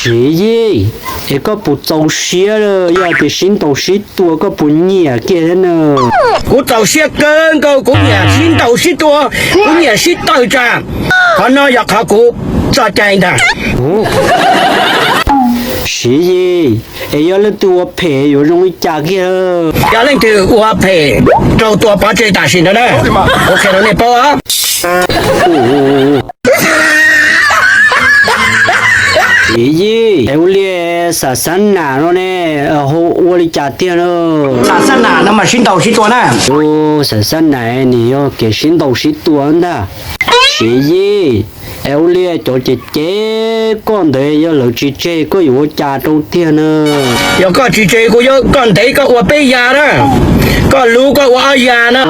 Siv Yis, es koj puas txaus siab lawm, yog tias sib ntaus sib tua koj puas nyiam kiag thiab na? Kuv txaus siab kawg nkaus, kuv nyiam sib ntaus sib tua, kuv nyiam sib tawm tsam. Qhov no yog qhov kuv txoj cai ntag. Siv Yis, es yog leej twg ua phem yuav zoo li cas kiag? Yog leej twg ua phem raug tua pov tseg tam sim ntawd na, kuv qhia rau nej paub. Siv Yis, es ua li xam xab nam no ne, ho ua li cas tiag na? Xam xab nam no mas sib ntaus sib tua na. Xam xab nam nws yog kev sib ntaus sib tua ntag. Siv Yis, es ua li cov cev cev koj ntawd yog lawv tsis tseg koj yuav ua cas rau tiag na? Yog koj tsis tseg kuv yuav koj ntev koj ua peb ya na, koj luv koj ua ob ya na.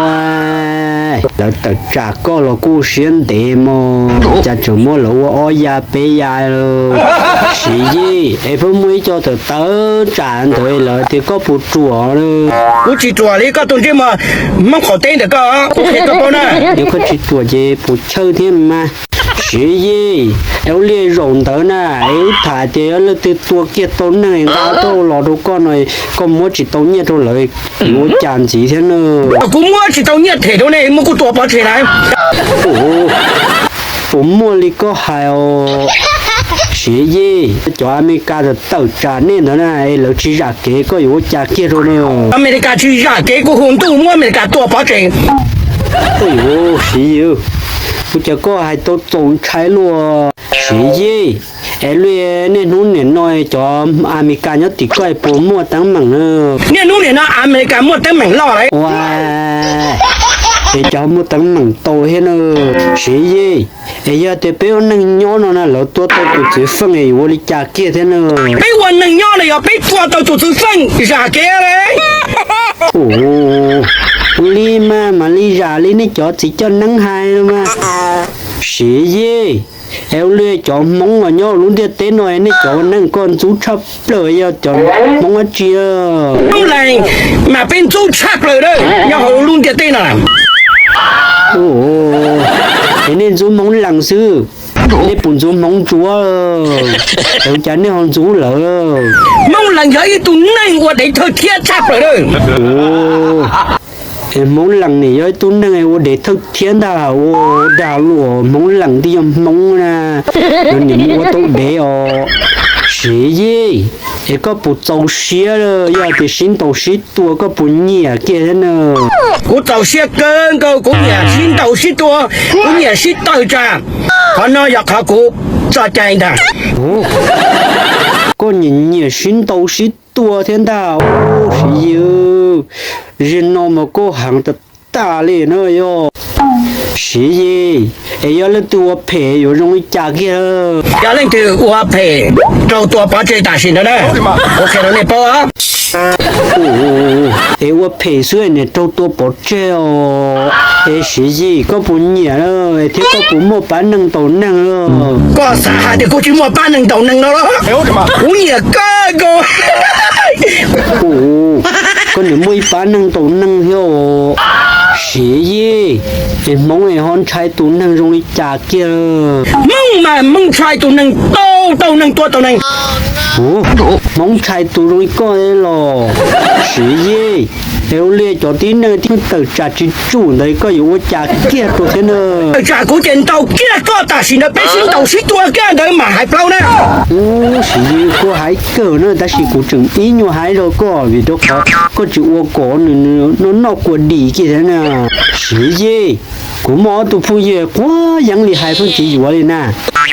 Lawv tawm tsam koj los kuj siab ntev mog, cas tseem muab lawv ua ob ya peb ya. Siv Yis, es pheej muaj ib co tawm tawm tsam ntawd lawv tias koj puas ruam? Kuv tsis ruam li koj tus ntsej muag Hmoob qaum teb ntawm koj, kuv qhia koj paub na. Yog koj tsis ruam ces puas chawj thiab mas. Siv Yis, es ua li zaum ntawd na, es wb tham tias yog leej twg tua kiag tau neeg nqa tau los rau koj no, koj muab tsis tau nyiaj rau lawv, yuav ua cas ntxiv thiab na? Kuv muab tsis tau nyiaj them rau nej, muab kuv tua pov tseg na. Puas muaj li koj hais os? Siv Yis, cov Amelikas tawm tsam nej ntawd na, es lawv tsis zam kev koj yuav ua cas kiag rau na? Amelikas tsis zam kev kuv hu ntuj muab Amelikas tua pov tseg. Siv Yis, ua cas koj hais tau txaus ntshai luaj. Siv Yis, es ua li niaj hnub niam no cov Amelikas nyob tim koj puas muaj teeb meem na? Niaj hnub niam no Amelikas muaj teeb meem loj lawm. Ua, es cov muaj teeb meem tau thiab na. Siv Yis, es yog tias peb ua neej nyob no na lawv tua tau tus txwv feej es yuav ua li cas kiag thiab na? Peb ua neej nyob no yog peb tua tau tus txwv feej zam kev lawm. Ua li mas mam li zam li nej cov txiv coj neeb hais no mas. Siv Yis, es ua li cov Hmoob uas nyob lub ntiaj teb no nej cov ua neej koj ntxub tshaj plaws yog cov Hmoob dab tsi? Hmoob Lees mas peb ntxub tshaj plaws na nyob hauv lub ntiaj teb no. Es nej ntxub Hmoob Lees xwb, nej puas ntxub Hmoob Ntsuab? Es ua cas nej ho ntxub lawv? Hmoob Lees yog ib tug neeg ua dev thawj thiab tshaj plaws na. Es Hmoob Lees nim yog ib tug neeg ua dev thawj thiab ntag, ua dag luam Hmoob Lees twb yog Hmoob na, no nim ua tau dev os. Siv Yis, es koj puas txaus siab lawm, yog tias sib ntaus sib tua koj puas nyiam kiag thiab na? Kuv txaus siab kawg nkaus, kuv nyiam sib ntaus sib tua, kuv nyiam sib tawm tsam. Qhov no yog qhov kuv txoj cai ntag. Koj nyiam nyiam sib ntaus sib tua thiab ntag. Siv Yis, zaum no mas koj heev tas tas li na yog. Siv Yis, es yog leej twg ua phem yuav zoo li cas kiag? Yog leej twg ua phem raug tua pov tseg tam sim ntawd na, kuv qhia rau nej paub. Es ua phem xwb niam raug tua pov tseg os. Es Siv Yis, koj puas nyiam thiab koj puas muaj pab neeg ntaus neeg? Koj xav hais tias kuv tsis muaj pab neeg ntaus neeg no los? Kuv nyiam kawg nkaus. Koj niam muaj ib pab neeg ntaus neeg thiab os. Siv Yis, es Hmoob es ho ntshai tus neeg zoo li cas kiag? Hmoob mas Hmoob ntshai tus neeg, tau tau neeg tua tau neeg. Hmoob ntshai tus zoo li koj los? Siv Yis, es ua li cov tib neeg thiaj tawm tsam tsis tsum ntawd koj yuav ua cas kiag rau thiab na? Tawm tsam kuv ces ntaus kiag koj tam sim ntawd, peb sib ntaus sib tua kiag ntawd mam hais plaub na. Siv Yis, koj hais kawg na, tab sis kuv tseem ib nyuag hais rau koj vim rau qhov koj tsis ua kom nws noj noj kua dis kiag thiab na. Siv Yis, kuv muaj ob tug phooj ywg quav yeeb li hais pheej tsis yuav li na,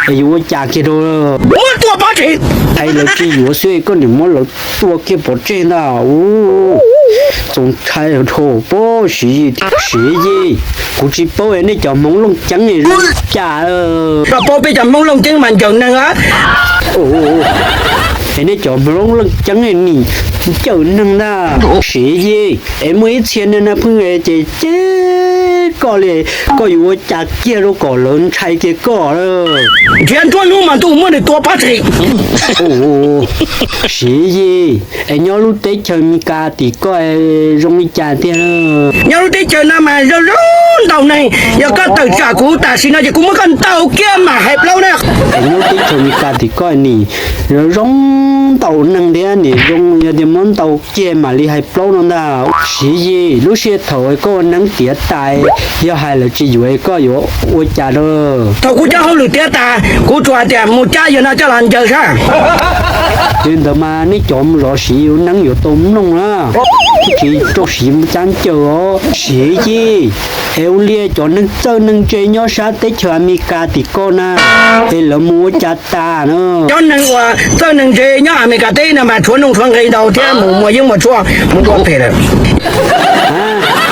es yuav ua cas kiag rau? Muab tua pov tseg. Hais lawv tsis yuav xwb koj niam muab lawv tua kiag pov tseg ntag. Txaus ntshai dhau pob. Siv Yis, Siv Yis, kuv tsis paub nej cov Hmoob Looj Ceeb zoo li cas. Koj paub peb cov Hmoob Looj Ceeb mas ncaws neeg a. Es nej cov Hmoob leej ceeb nim cawm neeg ntag. Siv Yis, es muaj ib txhia niag naj pheej ces cem koj li, koj yuav ua cas kiag rau kom lawv ntshai kiag koj lawm. Nrhiav nruab hnub mas ntuj muab nws tua pob txhim. Siv Yis, es nyob lub teb chaws Mes Kas tim koj zoo li cas tiag? Nyob lub teb chaws no mas zoo zoo ntaus neeg, yog koj tawm tsam kuv tam sim no ces kuv muab koj ntaus kiag mam hais plaub na. Es nyob teb chaws Mes Kas tim koj nim zoo zoo ntaus neeg thiab nim zoo, yog tias muab ntaus kiag mam li hais plaub no ntag. Siv Yis, lub sij hawm thaum koj ua neeb tiav tas, yog hais lawv tsis yuav koj yuav ua cas rau? Thaum kuv cov hauj lwm tiav tas, kuv tsuas hais tias mus cab yawg no coj los ncaws sab. Li ntawd mas nej cov mus zov Siv Yis lub neeb yuav tau mloog na, tsis rau Siv Yis mus cab ncaws os. Siv Yis, es ua li cov neeg txawj neeg ntse nyob sab teb chaws Amelikas tim koj na, es lawv mus ua cas tas na? Cov neeg uas txawj neeg ntse nyob Amelikas teb no mas tshuav noog tshuav nqe ntau thiab mus muas yeeb muas tshuaj mus ua phem lawm.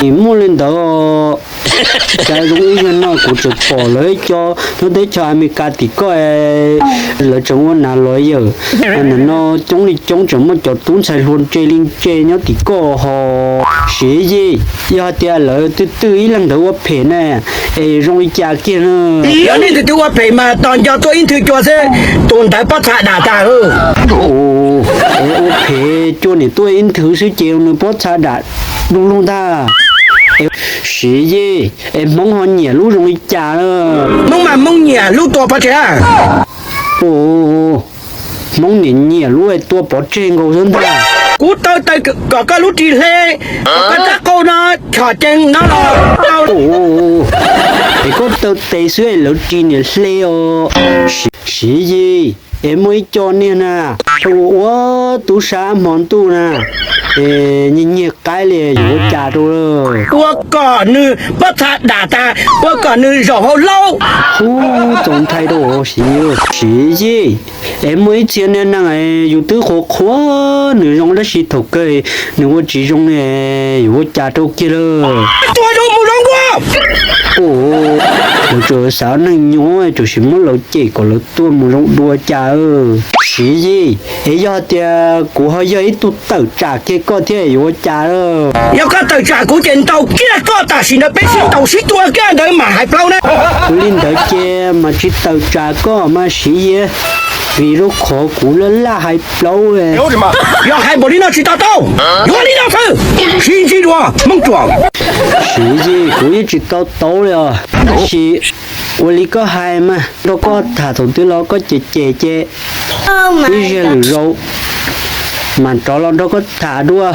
Nim muaj li ntawd, cas zoo ib zaug no kuv tseem pom lawv cov nyob teb chaws Amelikas tim koj, lawv tseem ua nas los yawm, nim no coob li coob tseem muaj cov tub ntxhais hluas ntse li ntse nyob tim koj ho. Siv Yis, yog hais tias lawv twb twb ib leeg ntawd ua phem na, es zoo li cas kiag na? Yog nej twb twb ua phem mas tos nco tuaj ib nthwv cua xwb, tus ntawd pob txha dam tas lawm. Ua phem cua nim tuaj ib nthwv xwb ces nws pob txha dam du lug ntag. Siv Yis, es Hmoob ho nyiam lub zoo li cas? Hmoob mas Hmoob nyiam lub tua pov tseg. Hmoob nim nyiam lub tua pov tseg nkaus xwb ntag. Kuv taw taw kom koj lub ris hle, kom koj rab qau no chom cees no los tau. Es koj taw tes xwb es lawv ris nim hle os. Siv Yis, es muaj ib co niag na, ua ua tub sab hmo ntuj na, es nyiag nyiag qaib li yuav ua cas rau? Ua kom nws pob txha dam tas, ua kom nws zaum hauv laub. Ub, txaus ntshai rau Siv Yis. Siv Yis, es muaj ib txhia niag neeg yus twb qhuas qhuas nws zoo tab sis thaum kawg nws ua tsis zoo li, yuav ua cas rau kiag lawm? Tua zoo mus zoo dua. Lawv tsuas xav neeg nyob tsuas sim muab lawv cem kom lawv tua mus zoo dua cas. Siv Yis, es yog tias kuv ho yog ib tug tawm tsam kiag koj thiab yuav ua cas? Yog koj tawm tsam kuv ces ntaus kiag koj tam sim ntawd peb sib ntaus sib tua kiag ntawd mam hais plaub na. Ua li ntawd ces mas tsis tawm tsam koj mas Siv Yis, vim rau qhov kuv laj laj hais plaub. Yog hais npaum li no tsis to taub, yuav li no xwb, sib ntsib dua Hmoob Tsuas. Siv Yis, kuv yeej tsis to taub li os, tab sis ua li koj hais mas nrog koj tham thaum twg los koj cem cem ces ib zaug lwm zaus mas rov los nrog koj tham dua.